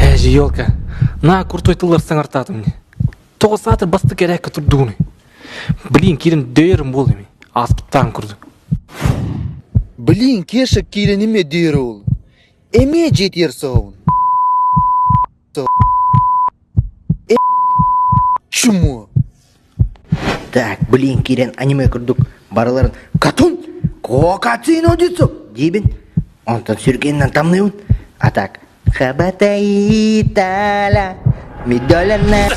Ээ, елка, на куртой тыллар саҥартаатым мне. Тоҕо саатар бастык эрээккэ турдугунуй? Блин, киирэн дөйөрүм буол эми. Ааспыттаан курдук. Блин, Кеша киирэн эмиэ дөйөр ол. Эмиэ дьиэтигэр соһобун. Чмо. Так, блин, киирэн аниме курдук барыларын «Катун! Кокацино дицу!» диибин. Онтон сүргэнинэн тамныыбын. А так «Хабатаитала, мидолена».